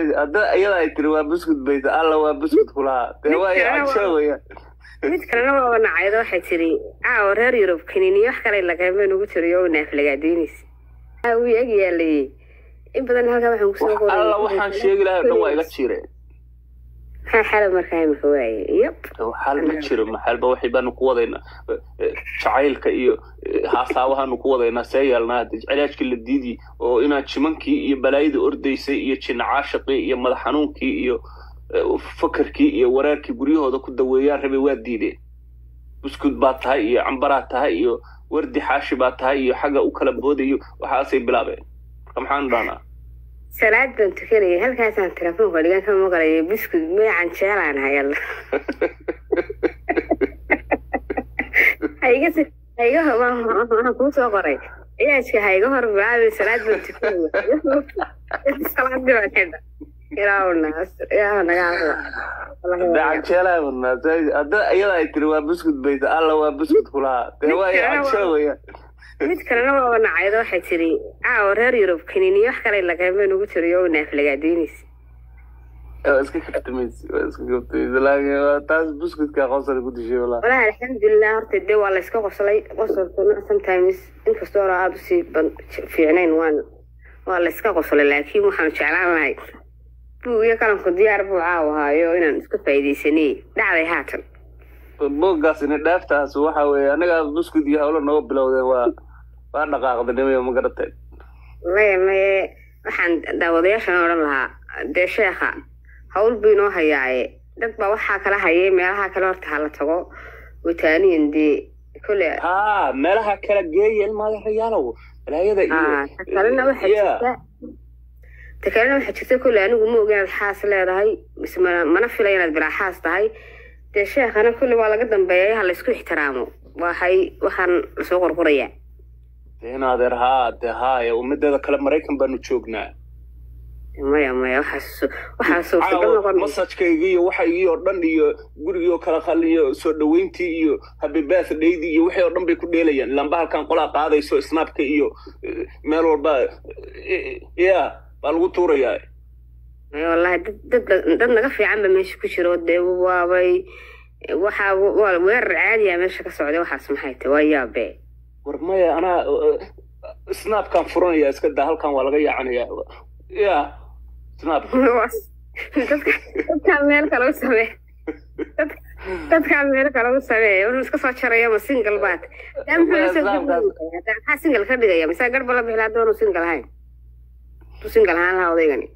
Hadda iyada ay tiri waa buskud bayta alla waa buskud kulahaa dee waa cansho weeyaan. Mid kalena waaba nacaydo, waxay tiri caawa reer Yurub kaniiniyo wax kale laqeymeen ugu tiriyo oo naaflagaadaynaysa wuu eg yaalayey in badan halkaa waxaan kusoo wax alla waxaan sheegi lahay o dhan waa iga jireen. Maxaa xala markaa imika waaye yab? Xal ma jiro, maxalba waxay baanu ku wadaynaa jacaylka iyo haasaawahaanu ku wadaynaa, see yeelnaa hadde cilaajkii la diidi oo inaan jimankii iyo balaayadii ordaysay iyo jin caashiqii iyo madax xanuunkii iyo fakarkii iyo wareerkii guryahooda ku daweeyaan rabay waa diideen. Buskud baa tahay iyo cambaraa tahay iyo wardi xaashi baa tahay iyo xagga u kala boodayo waxaasay bilaabeen. Marka maxaanu dhahnaa? Salaad baan tukanayay, halkaasaan telefoonka dhigan ka maqlayay buskud magacan jeelaan hayalla haiga haiga waxaan kuu soo qoray ciyaajka ha iga hor bilaabin, salaad baan tukanaya, salaadii baan xidha. Ilaahuna ilaahu naga aqba. Canjeelaa wadnaa. Hadda iyada ay tiri waa buskud bayta alla waa buskud kulahaa dee waa cansho weeyaan. Mid kalena waaba nacaydo, waxay tiri caawa reer Yurub kaniiniyo wax kale laqeymeen ugu tiriyo oo naaflagaadaynaysa. Waa iska kaftamaysi, waa iska kaftamaysi, laakiin waa taas buskudka qosol ku dishay walaa. Walahi alxamdulilah, horta dee waa la iska qoslay, qosolkuna sometimes inkastoo hore aada usii fiicnayn waan waa la iska qoslay, laakiin waxaanu jeclaan lahay buug iyo qalanku diyaar buu caawa haayo inaan iska faa'iidaysanay dhacday haatan. Buuggaas ini dhaaftaas waxa weeye anagaa buskud iyo hawlo nooga bilowdeen, waa dhaqaaqdanimaya, ma garateen? Maya maye, waxaan daawadayaashan odhan lahaa dee sheekha hawl buu inoo hayaaye, dad baa waxaa kala hayay meelaha kale, horta hala tago wataaniyan dee kole. Haa, meelaha kala geeya ilmaadareyaalow balaayada iyo ta kalena waxaa jirta, ta kalena waxaa jirta kolle anigu ma ogi inaad xaas leedahay mise mana filay inaad bilaa xaas tahay. Dee sheekhana kolle waa laga dambeeya, ha laysku ixtiraamo, waxay waxaan lasoo qorqorayaa. Dee in adeer haa dee haaya ummadeeda kale Maraykan baanu joognaa. Maya maya, waxaas waxaa suurtagal caawa noqon masajkaygii iyo waxaygii oo dhan iyo gurigii oo kala qal iyo soo dhaweyntii iyo happy birthdaydii iyo wixii oo dhan bay ku dheelayaan, ilaan bahalkan qolaa qaadayso snapka iyo meel walba ya baa lagu tuurayaa. Maya wallahi dad naga fiican ba meesha ku jiro, dee waabay waxaa waa weerar caadiya meesha ka socday, waxaas maxay tahay, waa yaabe. War maya, anaa snapkaan furanaya, iska daa, halkan waa laga yaacanaya ya snap. Dadkaa meel kale u samee, dadkaa meel kale u sameeya, wuxuu iska soo jaraya ma single baat daa muxuu maya la soo snapkaas maxaa single ka dhigaya mise garba la bixi lahaa doonu single ahayn, tuu single ahaan lahaa odaygani.